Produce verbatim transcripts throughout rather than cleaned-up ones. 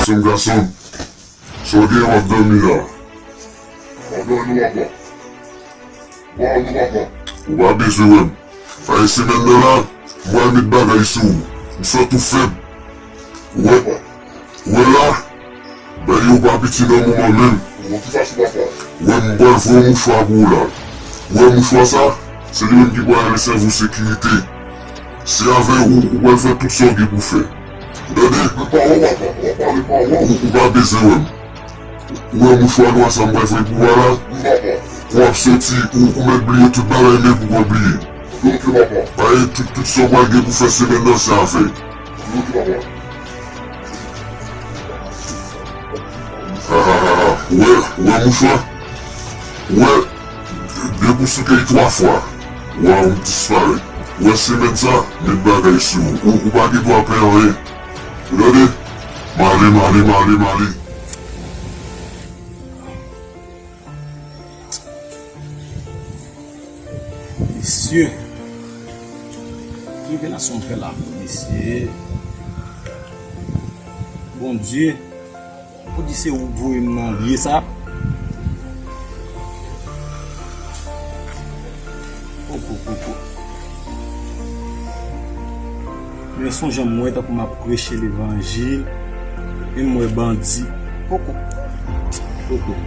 Gason, gason, sa w gen w ap dòmi la? M ap dòmi, papa. M ap dòmi, papa. Ou pa bezwen wè m. Paske semèn nan la, m pral met bagay sou ou. M santi w fèb. Ou wè, ou wè la, bagay yo pa piti nan moman menm. Ou wè m pral voye mouchwa pou ou la. Ou wè mouchwa sa, se li menm ki pral sèvi w sekirite. Se avè ou, ou pral fè tout sa w gen pou fè. Ou tande? Ou pa wè, papa, ou pa wè, ou pa wè. Ou, ou pa bezwen wè m. Ou wè mouchwa nwa sa m pral voye pou ou a la? Wi, papa. Pou w ap soti, ou, ou mèt bliye tout bagay, men pou w bliye. Ok, papa. Paske tout, tout sa w pral gen pou fè semèn nan, se avè l. Ok, papa. Ha, ha, ha, ha. Ou wè, ou wè mouchwa? Ou wè, depi w souke l twa fwa, ou a w disparèt. Ou wè semèn sa, met bagay sou ou. Ou, ou pa gen dwa pè anyen. Ou tande? M ale, m ale, m ale, m ale. Mesye, ki revelasyon m fè la, mesye? Bondye, ou di se ou k voye m nan lye sa? Poko, poko. Men sonje m wè tankou m ap preche levanjil, men m wè bandi. Poko. Poko.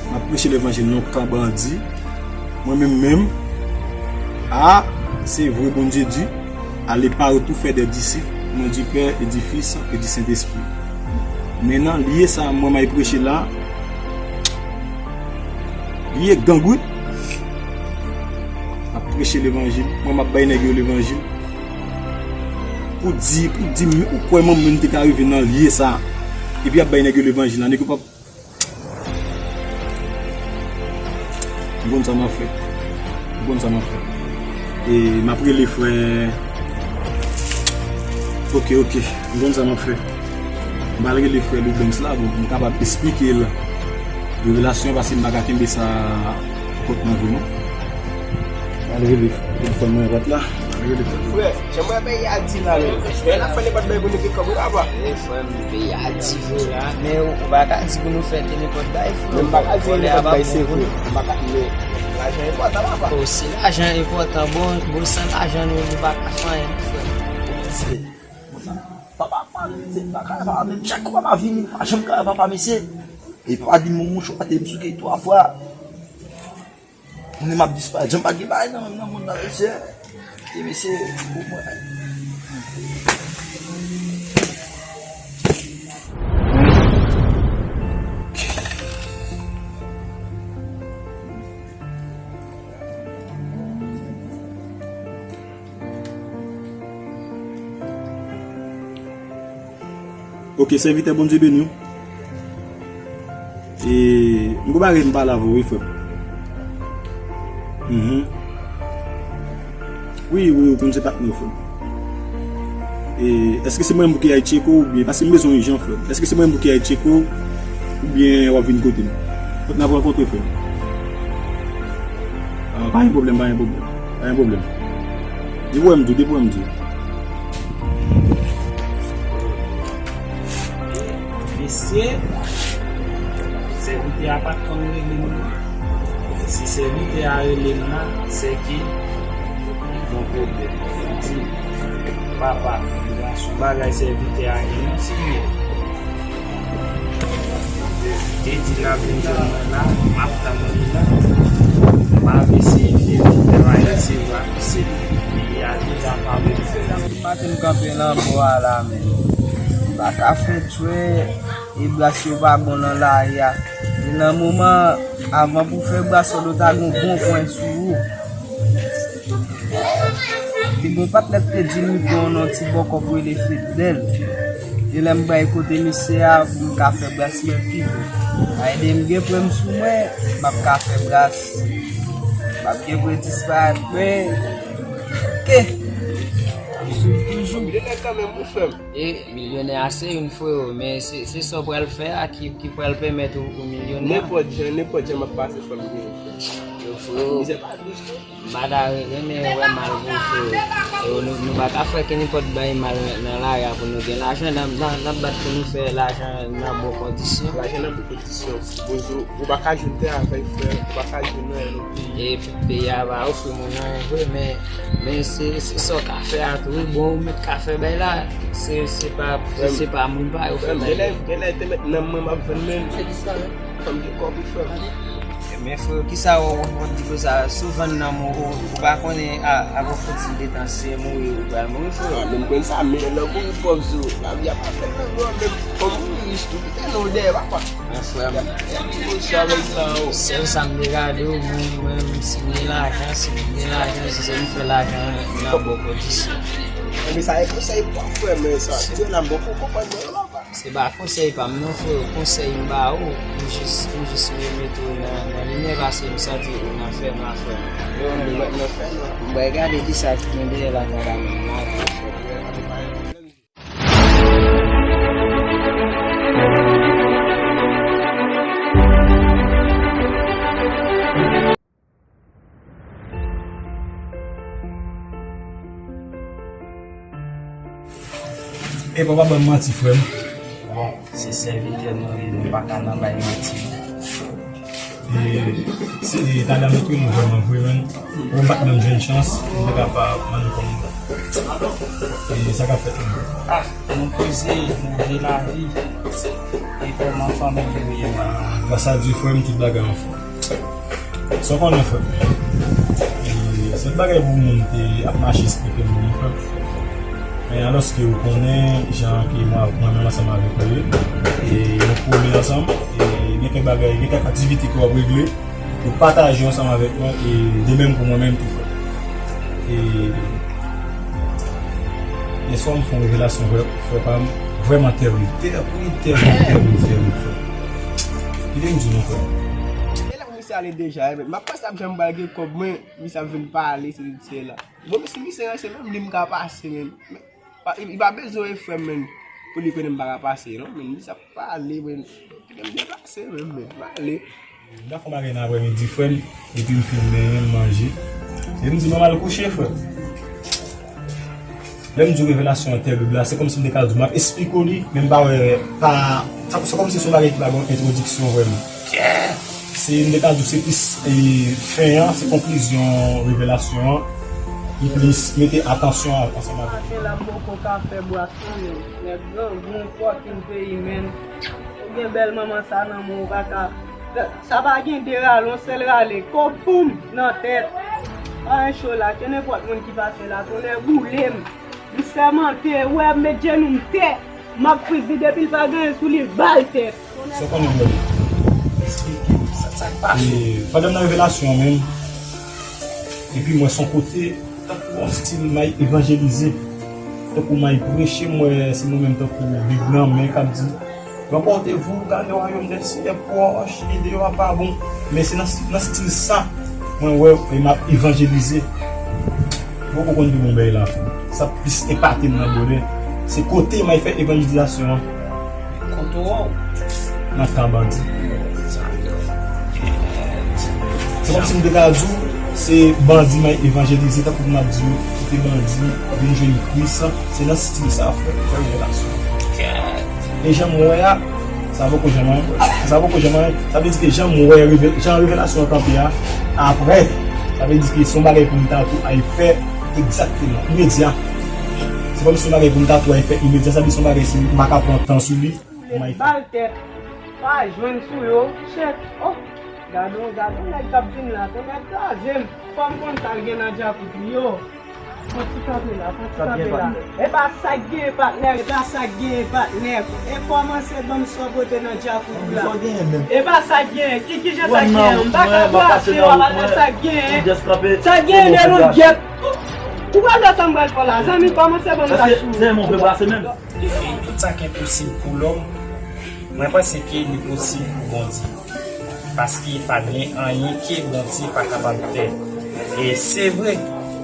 M ap preche levanjil nan yon kan bandi. Mwen menm menm, a, se vre Bondye di, allez partout, faites des disciples, au nom du Père et du Fils et du Saint-Esprit. Men nan lye sa, mwen m al preche la, lye gang wi. M ap preche levanjil, mwen m ap bay nèg yo levanjil. Pou di, pou di, ou kwè mwen menm te ka rive nan lye sa, epi ap bay nèg yo levanjil la, nèg yo p ap M konn sa m ap fè. M konn sa m ap fè. E m ap rele frè. Ok, ok. M konn sa m ap fè. M pral rele frè Loubanks la pou m kapab esplike l revelasyon an, paske m pa ka kenbe sa kont mwen vre non. M pral rele frè Loubanks la. M pral rele frè. Frè, jan mwen peyi a di la menm. Frè, n ap fè nenpòt bagay pou nou gen kòb wi papa. Wi frè m, peyi a di vre la, men ou pa ka di pou nou fè ke nenpòt bagay frè. Men m pa ka di nenpòt bagay se vre. M pa ka, men lajan enpòtan papa. O, si lajan enpòtan, bon, bon san lajan nou, nou pa ka fè anyen non frè. Se, papa, papa, se pa ka, papa, menm chak kou papa vini, pa janm ka, papa, mesye. E papa di m yon mouchwa te m souke twa fwa. Moun m ap disparèt. Jan pa t gen bagay nan menm nan mond nan, mesye. E mesye, pou mwen. Ok, sèvitè, Bondye beni w. E, m gon bagay m pale avè w wi, frè m. Mhm. Wi, wi, ou konn se patnè w, frè m. E, èske se mwen pou ki al tcheke w oubyen, paske m bezwen w ijan, frè m. Èske se mwen pou ki al tcheke w oubyen w ap vin kote m? Kote n ap rankontre, frè m? Ah, pa gen pwoblèm, pa gen pwoblèm. Pa gen pwoblèm. Depi w wè m di w, depi w wè m di w. Mesye, sèvitè a pa t konn rele m non. Si sèvitè a rele m la, se ke li gon pwoblèm. Li di, papa, li di a se yon bagay sèvitè a gen non, serye. Li te di l ap vin jwenn mwen la, m ap tann li la. M ap eseye fè li fè bagay se vre, se peyi a deja pa bon. Maten m kanpe nan bò a la, men m pa ka fè tchwe, e bras yo pa bon nan lari a. E nan moman, avan pou fè bras yo, ta gon bon pwen sou ou. Te gen yon patnè k te di m li fè yon ti bòkò pou rele Fidèl. E lè m bay kote misye a, pou m ka fè bras mwen pi bon. Ayde m gen pwen m sou mwen, m ap ka fè bras. M ap gen pwen disparèt, men, ke, m swiv toujou. Milyonè kanmenm, wi, frè m. E milyonè a se youn, freo, men se, se sa w pral fè a ki, ki pral pèmèt ou, ou milyonè. Nenpòt jan, nenpòt jan m ap pase, frè m, gen, frè m. Yo, freo. Mizè pa dous, non. M pa ta renmen wè mal pou freo. E nou, nou pa ka fè kenenpòt bagay mal nan, nan lari a pou nou gen lajan. N ap, n ap, n ap bat pou nou fè lajan nan bon kondisyon. Lajan nan bon kondisyon. Bozo, ou pa ka jwenn travay fè, ou pa ka jwenn anyen nan peyi. E peyi a pa ofri moun anyen vre, men, men se, se sa w ka fè a tou. Wi, bon, ou mèt ka fè bagay la. Se, se pa, se, se pa moun pa yo fè bagay la. Genlè, genlè te mèt nanm mwen m ap vann menm. Se di sa, wi. Fanm gen kòb wi frè m. Men frè, kisa w, w, w di konsa? Si w vann nanm ou, ou, ou pa konnen a, apre yon ti detan si mouri ou pral mouri frè. Ah, men m konn sa, men lè w mouri pòv zo, lavi a pa fèt nan men w, men fò w mouri rich tou, kite non w dèyè papa. Men frè m, sèl sa m te ka di w, mwen, mwen, si m gen lajan, si m gen lajan, si se m fè lajan nan bon kondisyon. Men sa e konsèy pa w frè, men sa, se la m bon pou konprann mwen la. Se pa konsèy pa m non frè, konsèy m ba ou, m jis, m jis remete w nan, nan limyè paske m santi ou nan fènwa frè m. Yo, m nan fènwa. M bay gade kisa ki gen dèyè lakay la menm la frè. Epa pa ban m manti frè m. Bon, se sèvitè nou ye, nou pa ka nan bay manti. E, se, e, talè a nou te nou vrèman vre menm. Mwen m pa t menm jwenn chans, m te ka pa mande kòm. E sa k ap fèt menm. Ah, nou poze, nou vle lavi. E kòman fanmi nou ye menm? Gras a Dye frè m, tout bagay anfòm. Sa w konnen frè m. E, se yon bagay pou moun te ap mache esplike moun wi frè m. Men alòske ou konnen jan ke mwen, mwen menm ansanm avèk ou ye, e nou kole ansanm, e gen kèk bagay, gen kèk aktivite ke w ap regle, ou pataje ansanm avèk mwen, e de menm pou mwen menm tou frè m. E yèswa m fè yon revelasyon frè, frè pa m, vrèman tèrib, tèrib, tèrib, tèrib, tèrib frè. Kite m di w non frè. Misye ale deja, e, men m ap panse ap janm pral gen kòb mwen, misye ap vin pale, se, se la. Bon, men si misye ranse menm, li m ka pase menm. Men, pa, li, li pa bezwen frè m menm, pou li konnen m pa ka pase, non. Men misye ap pale, men, kite m deplase menm, men, m ale. M ta fè yon bagay nan aprèmidi, frè m, epi m fin benyen, m manje. E m di, m al kouche, frè m. Lè m di w revelasyon an tèrib la, se kòmsi m te ka di w, m ap esplike w li, men m pa wè, pa, sa, se kòmsi se yon bagay ki pa gen yon entwodiksyon vrèman. Se, m te ka di w, se plis, e, fen an, se konklizyon revelasyon an, ki plis mete atansyon a, ansanm avèk. Maten la, m poko ka fè bwasyon, men nèg grangou, fòkin peyi, men. Ou gen bèl manman sa nan men w, ou pa ka. Sa pa gen de rale, yon sèl rale. Kòb poum nan tèt. Pa yon cho la, ke nenpòt moun ki pase la, tonnè boule m. M sèmante, wè, m met jenou m tè. M ap friz li depi l pa gen anyen sou li, ba l tèt. Sa w konnen, bro? Eksplike m sa, sa k pase. E, pandan m nan revelasyon an menm, epi m wè s on kote, tankou yon stil may evanjelize. Tankou may preche, m wè se mwen menm tankou Bib nan men k ap di, Remportez-vous, car le royaume des cieux est proche, e deyò a pa bon. Men se nan, nan stil sa, mwen wè, e m ap evanjelize. Mwen poko konn pi bon bagay la. Sa plis epate m nan bonè. Se kote may fè evanjelizasyon an. Kote w? Nan ka bandi. Se kòmsi m te ka di w, se bandi may evanjelize, tankou m ap di w, kite bandi vin jwenn Kris, se nan stil sa, frè, fè revelasyon. E jan m wè a, sa poko janm anyen, sa poko janm anyen, sa vle di ke jan m wè reve-, jan revelasyon an kanpe a, apre, sa vle di ke se yon bagay pou m ta tou al fè egzakteman, imedya. Se kòmsi se yon bagay pou m ta tou al fè imedya, sa vle di se yon bagay si m pa ka pran tan sou li. Boule m ba l tèt. Pa jwenn sou yo. Chèt. Oh. Gade yon, gade yon nèg k ap vin la. Tonnè kraze m. Fò m konn sa l gen nan djakout li yo. Fò ti kanpe la, fò ti kanpe la. E pa sa k genyen, patnè, e pa sa k genyen, patnè. E kòmanse ban m sa w pote nan djakout ou la. E pa sa k genyen, ki, ki jan sa k genyen? M pa ka brase w, w ap al nan sa k genyen. Sa k genyen de longyèt. Ou pral wè sa m pral fè w la. Zanmi, kòmanse ban m sa sou ou. Tout sa ki enposib pou lòm, mwen panse ke li posib pou Bondye. Paske pa gen anyen ke Bondye pa kapab fè. E se vre,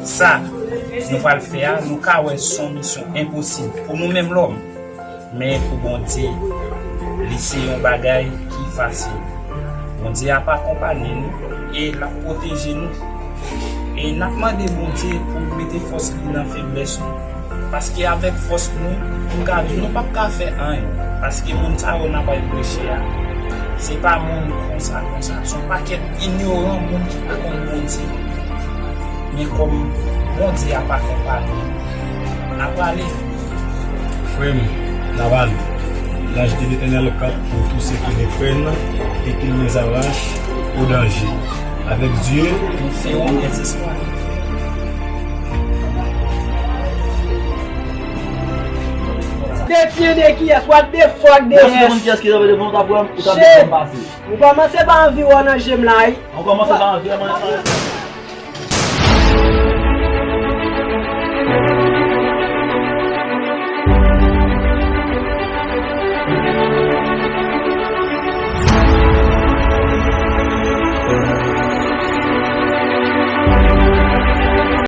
sa, nou pral fè a, nou ka wè se yon misyon enposib pou nou menm lòm. Men pou Bondye, li se yon bagay ki fasil. Bondye ap akonpanye nou e l ap pwoteje nou. E n ap mande Bondye pou l mete fòs li nan feblès nou. Paske avèk fòs nou, nou ka di nou p ap ka fè anyen. Paske moun sa yo n ap al preche a, se pa moun konsa konsa. Se yon pakèt inyoran, moun ki pa konn Bondye. Men kòm Bondye ap akonpanye nou, n ap ale. Frè m, n ap ale. L'ange de l'Éternel campe pour tous ceux qui le craignent et qui les arrachent au danger. Avec Dieu, nous ferons des exploits. Defye de kiyès? What the fuck de Mwen si te konn yès? kiyès ki t ap devan w, t ap wè m, ou t ap vin pase. Ou kòmanse pa anvi wè nan je m la wi. Ou kòmanse pa anvi wè mwen.